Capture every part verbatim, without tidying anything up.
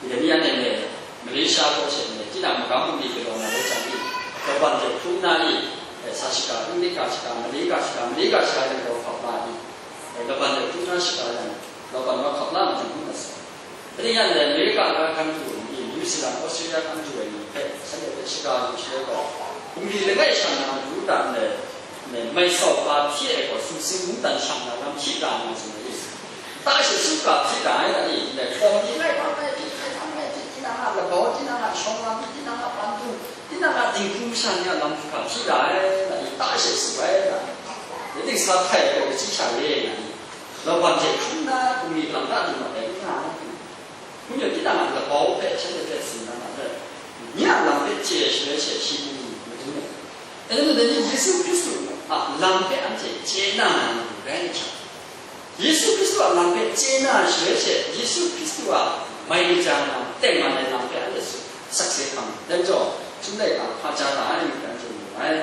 Ida ni anhte Malaysia kaw she tinang magam bungli galaw na rai jang ni, laban hte hkrum na ni, sa shiga, English ga shiga, Malay ga shiga, Malay ga shiga ni galaw hkap la ni, laban hte hkrum na shiga yang, laban wa hkap la na jang hkrum na sa. Tani yan le America ga hkan du ai ni, New Zealand, Australia hkan du ai ni hpe, shanhte hpe shiga yu shaloi gaw, bungli langai sha na matu dan le, mai sau hpa hpyi ai gaw, sumsing mungdan shang na lam hpyi ga na tsun ai. Ta she su ga hpyi ga ai ga ni, kawm ni lai bang ai hpyi, hkai htam ai hpyi, tinang a labau, tinang a shawng lam, tinang a pantu, tinang a dinghpung masha ni a lam hkra hpyi ga ai ga ni, ta she su ai ga ni, dai ting sa hkai ai gaw, kachyi sha re ai ga ni, laban hte hkrum na, bungli hkang da du mat ai n nga ai. Hkun yang tinang a labau hpe shanhte hpe tsun na ma ai. Nye a lam hpe chye shaloi she shi bungli madun ai. Dai majaw, dai ni Yesu Hkristu a lam hpe anhte chye na na lu rai ai hta, Yesu Hkristu a lam hpe chye na shaloi she, Yesu Hkristu a mai kaja na tengman ai lam hpe anhte tsun sakse hkam ai. Dai majaw, chyum laika hpa ja ga ai myit anhte mu ai.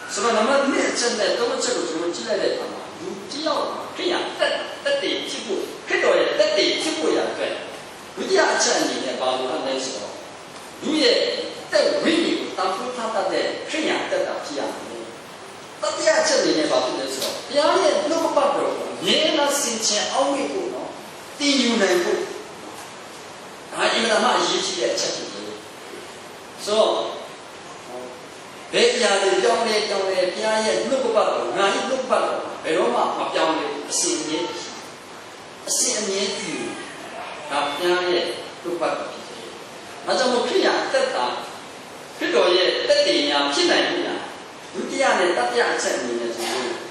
Sara nama ni a chyen let taw a chyen lachyum chyum lai let hpa ma, lu ti yau hkra, Hkristu a tat, tat de hpyi bu, Hkristu e tat de hpyi bu ya hkrai, dutiya a chyen ni ne ba lu an rai sa gaw, lu ye tat wai mi lu tam hkru hta tat de Hkristu a tat da hpyi ya ai. Tatiya a chyen ni ne ba hpyi de sa gaw, Bya ye nu kaba daw hkra, nye na sin hte au mi bu naw, ting yu nai bu, nga ai, mada ma a yi hti de a chyen ni. So, Bya de pyawng le pyawng le, Bya ye nu kaba gaw, nga i nu kaba gaw, bye raw ma ma pyawng le, asi amye, asi amye pyi, ga Bya ye nu kaba gaw hte. Nga jang mu Hkristu a tat da, Hkristu ye tat de nya hpyi nai hku na, dutiya ne tatiya a chyen ni ne tsun,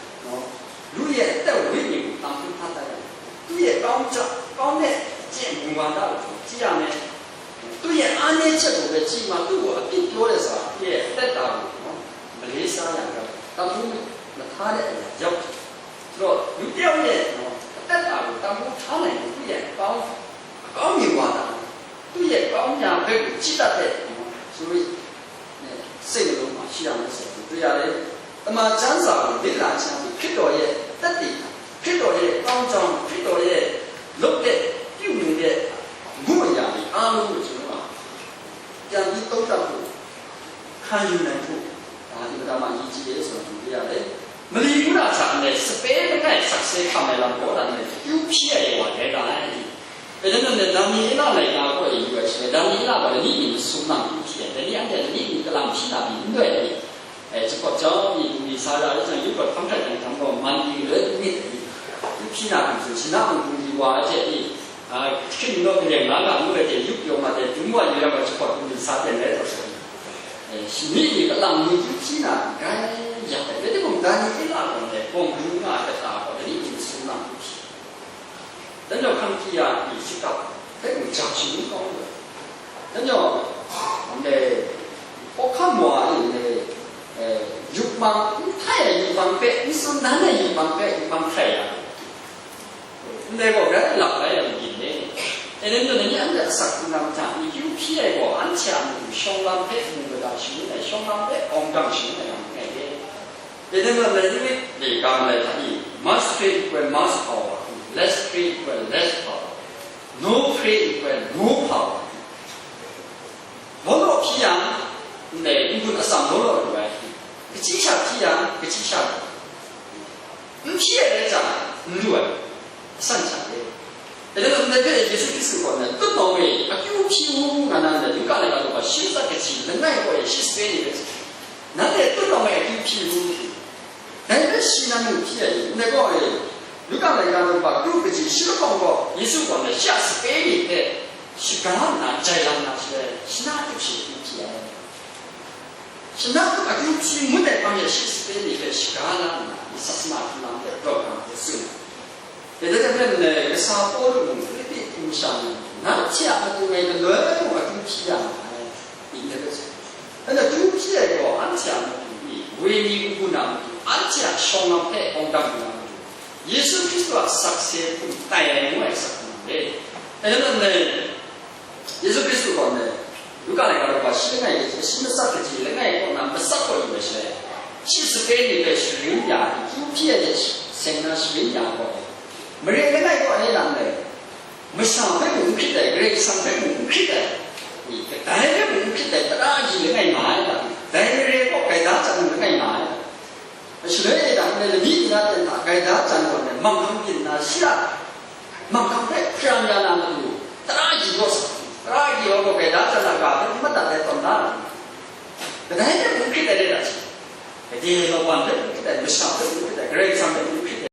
Lu ye atet wai mi mung tam hkun hpa tai yang, tu ye kau n ja, kau n le chye mu wa da lu hkra, chye ya me. Tu ye an e chye mu bai chye ma, tu gaw akit pyaw de sa, tu ye atet da lu hkra, malai sa yang ga, tam hkun mahta de ya yau. Lo, lu tau ye, atet da lu, tam hkun hta nai mu, tu ye kau, kau mi wa da lu. Tu ye kau n ya hpe gaw chyi dat de, suri, sai galaw ma shi yang masai du ya le. Tama jan sa gaw, myit la chyang hte, Hkristu ye tat di, Hkristu ye kau n jawng, Hkristu ye lawp de, pyu mu de, ngu ya ni, a ngu chyu ma, yan di tau dat hku, hkan yu nai hku, a, di mada ma yi chye de sa du ya le. Mali muna hta ndai sape langai sakse hkam ai lam gaw dan e, kyu hpyi ai wa rai nga ai. Bai dan nan e, Daniela laika gaw e yu ai shaloi, Daniela gaw lani ning masum nang kyu hpyi ai, dai ni anhte lani ning kalang hpyi na pyi n doi ai. E, jahpawt jau mi, bungli sa ra ai jang, yu pawt hpang hkrat yang htam gaw, man di galoi n myit ai. Kyu hpyi na pyi hte, shana mung bungli wa ai hte ni, a, hkying naw kaleng la nga ngu ai hte, yup pyaw ma hte, dum wa yu yang gaw, jahpawt bungli sa ten rai taw sai. E, shi ni ni kalang ni kyu hpyi na rai yak ai, rai timung, Daniela gaw ndai bawng ru nga ai kata gaw, lani ning masum nang kyu hpyi. Dan yawng hkang hkyi ya pyi shakap hpe mung jang shangun kau lu ai. Dan yawng, ndai hkawhkam wa e ndai, e, yupmang, n htai ai yupmang hpe, n tsun dan ai yupmang hpe, yupmang hkrai ya. Ndai gaw grai lap rai ai yin ni? E, dai majaw, dai ni anhte asak hkrung lam hta, n kyu hpyi ai gaw, anhte a matu shawng lam hpe mu mada shangun ai, shawng lam hpe awng dang shangun ai lam n rai le. Eden lam lai ni, kam lai hta ni, much pray equal much power, less pray equal less power, no pray equal no power. Law law hpyi yang, ndai n-gun atsam law law lu ai, kachyi sha hpyi yang, kachyi sha lu ai. N hpyi ai rai jang, n lu ai. Asan hta e. Dai hte mung, ndai hpe Yesu Hkristu gaw ndai, tutnawng e akyu hpyi u, nga na ndai, Luka laika daw shi matsat kaji langai kaw e shi sape ni hpe tsun, nanhte tutnawng e akyu hpyi u, dai hpe shi nan mung hpyi ai, ndai kaw e, Luka laika daw kru kaji shi lahkawng gaw, Yesu gaw ndai shi a sape ni hpe shaga nna jai lam na shaloi, shana tup shi akyu hpyi ai. Shana tup akyu hpyi ngut ai hpang e shi sape ni hpe shaga la nna, masat sama hkrung lam hpe rawt nga hpe tsun ai. Dai hte maren, kasa Pawlu mung, Hpilipi hpung masha ni, nanhte a matu ngai galoi mung akyu hpyi ya nga ai, myit ni hpe tsun. Anhte akyu hpyi ai gaw, anhte a matu ni, woi mi n-gun a matu, anhte a shawng lam hpe awng dang yu na matu, Yesu Hkristu a sakse hkum tai ai ngu ai asak hkrum re. Dai hte maren, Yesu Hkristu gaw ndai, Luka laika daw shi langai kaji, shi matsat kaji langai kaw na matsat kaw yu ai shaloi, shi sape ni hpe sharin ya ai, akyu hpyi ai hte seng na sharin ya ai gaw, mare langai kaw e na ndai, Masha hpe mung n hkrit ai, Karai Kasang hpe mung n hkrit ai, kadai hpe mung n hkrit ai, tara kaji langai nga ai, dai mare gaw gaida chyan langai nga ai. Shaloi e, dang e, Levi ni na ten hta gaida chyan gaw, manghkang byin na shi a, manghkang hpe hparan ya na matu, tara kaji gaw sa, tara kaji gaw gaida chyan a ga hpe madat ai tawn na, kadai hpe mung n hkrit ai rai da shi. Gade lawan hpe mung n hkrit ai, masha hpe mung n hkrit ai, Karai Kasang hpe mung n hkrit ai.